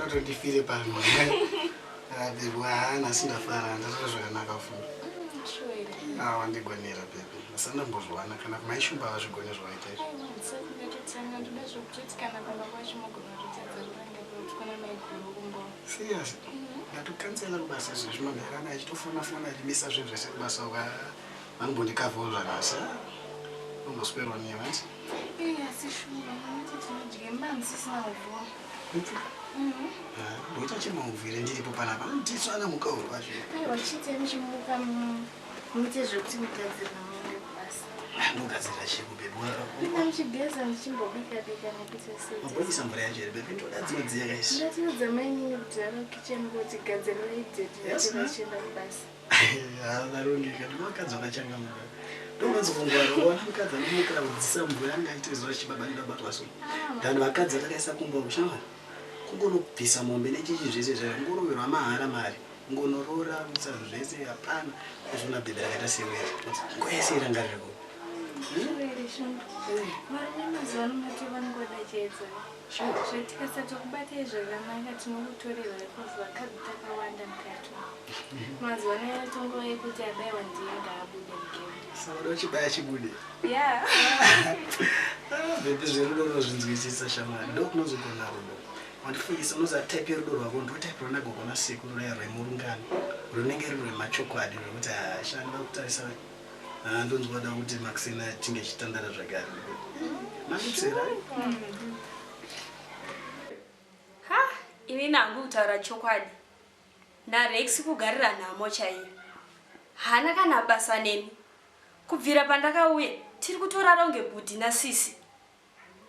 Uda kuti ndifire pano. Ah, baby, ah, nhasi ndafara, ndatoita zvakanaka ufunga. Sure here. Ah, wandigonera baby. Ndasandambozviwana kana maishumba vazvigone zvawaita izvi. Aiwa, ndisati ndatotanga ndoda zvekutoti kana kumba kwacho mogona kutotadza kurangarira kuti kuna maiguru kumba. Serious? Ndatokansela kubasa izvezvi manheru ano achitofona fona achimisa zvinhu zvese kubasa uka vanombondikavhawo zvanhasi. Umboswerwa newe hanti? Ee, asi shuwa munoti tinodya imba musisina uvhu. Ndoita chemauvhu here ndiripo panapa? Ndisu ana mukauru vacho. Aiwa, chiitei muchimuka muite zvekuti mugadzirira muende kubasa. Ndogadzirira chiku baby. Pinda muchigeza muchimbobika bika nekuita sei. Mabhoilisa mvura yacho here baby? Ndoda dzinodziya kaisi. Ndatiudza mainini kuti ava kitchen kuti gadzirai daddy Yes, vati ma'am. vachienda kubasa. Varongeka ndovakadzi vakachangamuka. Ndovanzokungwara ukaona mukadzi anomukira kudzisa mvura anenge achitoziva chibaba ndabatwa so. Than vakadzi vatakaisa kumba uko shamwari. Kungonobvisa mombe nechichi zvese zvayo kungoroverwa mahara mari. Kungonoroora kuisa zvese hapana. Kuzona bhebhi rakaita seweri. Nguva yese irangarire ko. Sure here Shumba. Varume mazuva ano mati vanongoda chiedza. Zvatikasatokubatai zvakanaka tinokutorera because vakadzi takawanda mukati. Mazuva ano yatongova yekuti abaiwa ndiye ngaabude mugame. Saka uda chibaya chibude. Yeah. Ah, bhebhi zverudo unozvinzwisisa shamwari. Ndokunozogona rudo. Wandifungisa unoziva type yerudo rwako ndo type rwanagogo nasekuru raya rwemurungano. Runenge ruri rwemachokwadi rwekuti ah, shani vakutarisa ah, ndonzwa da kuti Maxine tinge chitandara zvakare. Manditsera. Ha, ini nangu kutaura chokwadi. NaRex kugarira nhamo chaiyo. Haana kana basa neni. Kubvira pandakauya tiri kutorara kunge bhudhi nasisi.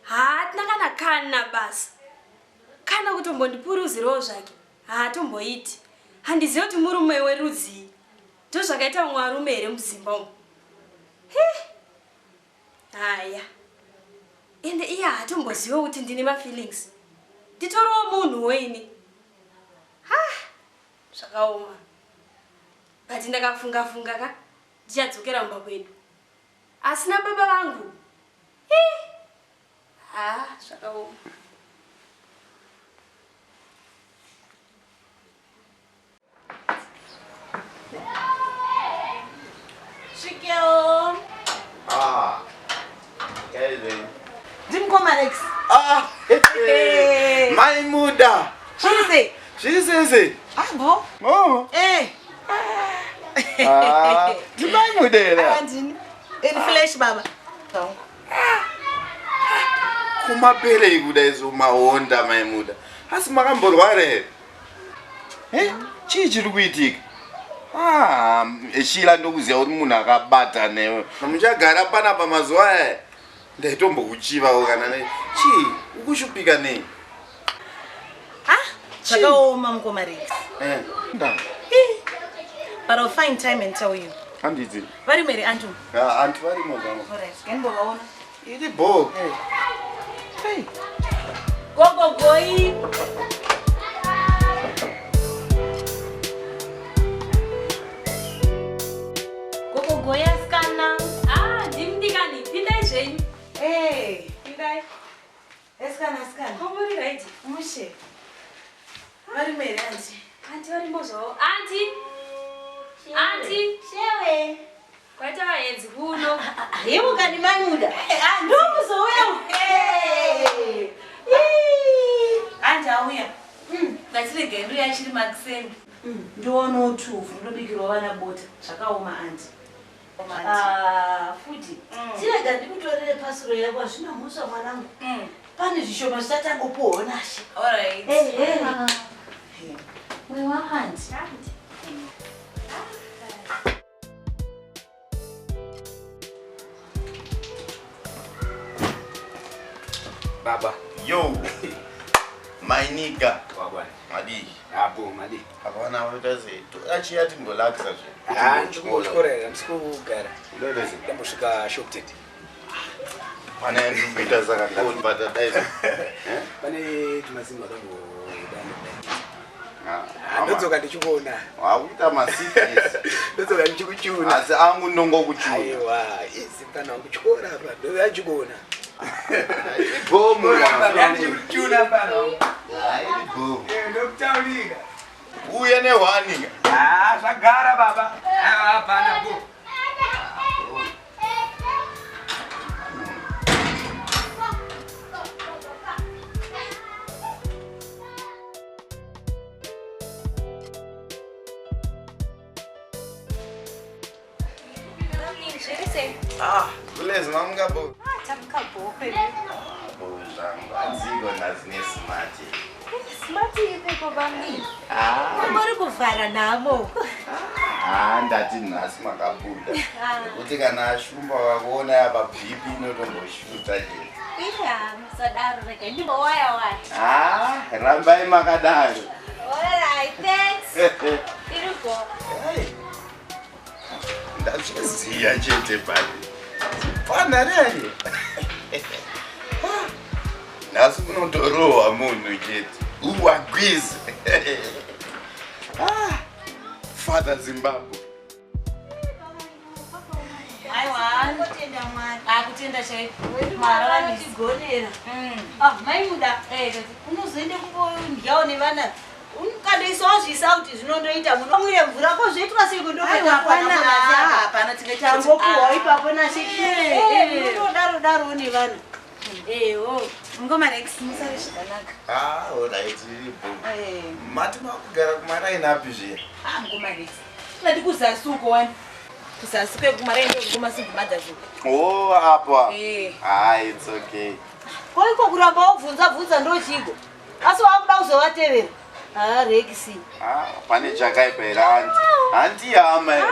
Haana kana basa. Kana kutombondipuruzirawo zvake. Haatomboiti. Handizivi kuti murume werudzii. Ndozvakaita vamwe varume here muzimba umu. Hii. Haya. Ende iye haatomboziva kuti ndine mafeelings. Nditoriwo munhuwo ini. Ha! Zvakaoma. But ndakafunga funga ka ndichadzokera mumba kwedu. Asina baba vangu. Hii. Ha, zvakaoma. Svikeo. Ah. Kelvin. Ndimukoma Rex. Ah. Hey. Mai Muda. Zviri sei? Zviri sei sei? Ah, bo. Oh. Eh. Ah. Ndimai Muda here? Ah, ndini. In flesh baba. Kumaperei kuda izvo maonda Mai Muda. Asi makamborwara here? Eh? Chii chiri kuitika? Ah, Sheila ndokuziva kuti munhu akabata newe. Muchagara panapa mazuva aya. Ndaitombokuchivawo kana nei. Chii? Ukushupika nei? Ah, zvakaoma mukoma Rex. Eh. Nda. But I'll find time and tell you. Handidzi. Vari mere antu. Ah, antu varimo zvavo. Alright, ngenimbovaona. Iri bho. Hey. Gogo goi. Gogo goi asikana. Ah, ndimudikani, pindai zvenyu. Eh, Pindai. asikana asikana. Komuri right. Mushe. Vari mere anti. Anti varimo zvavo. Anti. Anti. Shewe. Kwaita vaenzi kuno. Hebu Mai Muda. Ndomuzouya. Anti auya. Ndatirega ndoya achiri makuseni. Ndionawo tuvhu ndobikirwa vana bota. Zvakaoma anti. Ah, futi chirega ndikutorere pasuro yako hazvina mhosva mwanangu pane zvishoma zvichatangopuwawo nashe. Alright. Ehe, mwewa anti. Anti. Baba. Yo. My nigga. Wagwan. Madi. Apo madi. Hapana waita sei? Achiya timbolakisa zve. Ah, ndikuchikora here, handisi kugara. Unoita sei? Ndambosvika shop tete. Pane ndikuita saka ndakubata dai. Pane tumasimba akamboda. Ah, Ndodzoka ndichikuona. Wakuita masikisi. Ndodzoka ndichikuchuna. Asi angu ndongokuchuna. Aiwa, izi mfana wangu chikora apa. Ndodzoka ndichikuona. Bomu. Ndichikuchuna mfana wangu. Hayi bomu. Ndokutaurira. Uye nehwani. Ah, zvagara baba. Ah, hapana bo. Ah, kulezi mamuka bo. Tamuka bo kwedu. Bo zvangu. Anziko nhasi nesmart. Smart ipeko bamni. Ah. Muri kuvhara nhamo. Ah, ndati nhasi makabuda. Kuti kana ashumba vakakuona apa BP inotomboshuta chete. Iya, musadaro rega ndimbowaya waya. Ah, rambai makadaro. Alright, thanks. Iri go. Hey. Ndazviziya chete pari. Pana rere. Nhasi kunotorohwa munhu chete. Uwagwizi. Ah, Father Zimbabwe. Aiwa, Kutenda Mwari. akutenda chaiko. Mwari vanotigonera. Ah, mai Muda. Unozoende kumbondyawo nevana. Ukandoisawo zvisauti zvinondoita munomwire mvura ko zvoitwa sei Aiwa, hapana, hapana, tingaita kuti- tangopuhwa ipapo nashe. Eh, eh. Unotodaro darowo nevana. Ewo, ngoma Rex, musare zvakanaka. Ah, alright, iripo. Eh. Mati makugara kumaraini api zviya? Ah, ngoma Rex. Ndati kuzasi uko wani. Kuzasi kwekumaraini ndokuma singumadhazi uko. Oh, apa. Eh. Ah, it's okay. Koiko kuramba wobvunza bvunza ndochiko. Asi wakuda kuzovatevera. Ah, Rex. Ah, pane chakaipa here hanti? Hanti hama here.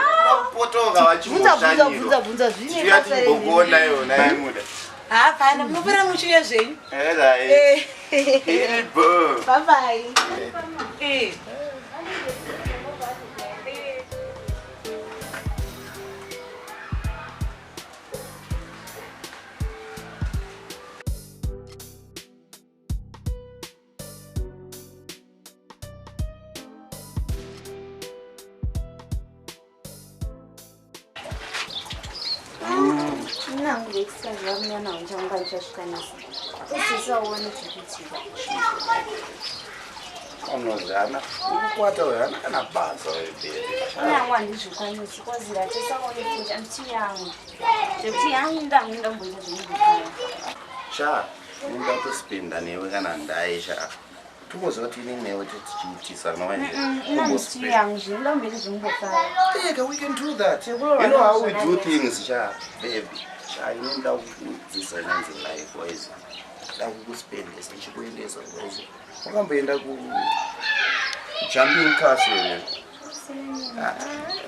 Kupotoka Bvunza bvunza bvunza vachimboshanirwa. bvunza zvine Tichiuya basa rei. timbokuona yona imuda. Hapana, munopera muchiuya zvenyu. Alright. Eh. Iripo. Bye bye. Eh. Nangu vekusaziva munyana wangu ndichasvikanisa. Usisaone zvekuitika. Unozana. Ukukwata uyo kana basa webheri. Nangu handizvikwanisi kwazira tisaone futi anditi yangu. Zvekuti yangu ndangu ndamboita zvemubhuku. Sha, ndatospenda newe kana ndai sha. Tokoziva kuti ini newe tichiitisana manje. Inanditi yangu zvino ndamboita zvemumbofara. Ega, we can do that. You know how we do things, sha, baby. Sha, ini nda kukudzidzisa inonzi life wise. Nda kukuspendesa, ndichikuendesa wise. Wakamboenda ku jumping castle here. Ah,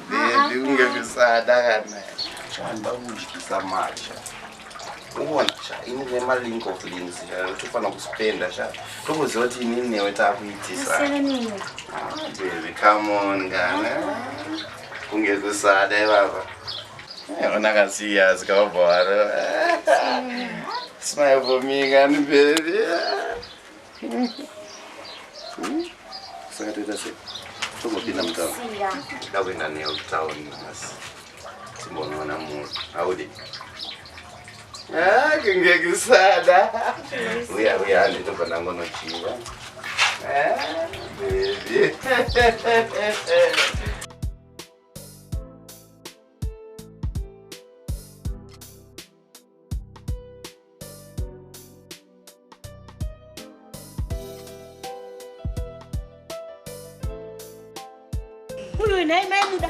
baby, unge kusada kana. Sha, nda kudyisa mari, sha. Uona, sha, ini nema-link of links, sha, tofanira kuspenda, sha. Tokuziva kuti inini newe takuitisana. Sevenini. Ah, baby, come on, ngana. Kunge kusada ivava. Ona kasiyasi kabharo. Smile for me, ngani baby. Saka toita sei? Tombopinda mutauni. Siya. Ndoda kuenda newe kutauni nhasi. Timbonoona munhu. Audi. Ah, kunge kusada. Uya, uya, handitobva ndangonochiva. Ah, baby. Uyu nhai mai Muda.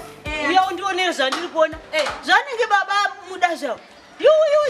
Uya undionere zvandiri kuona. Zvanenge baba Muda zvavo. Yuyu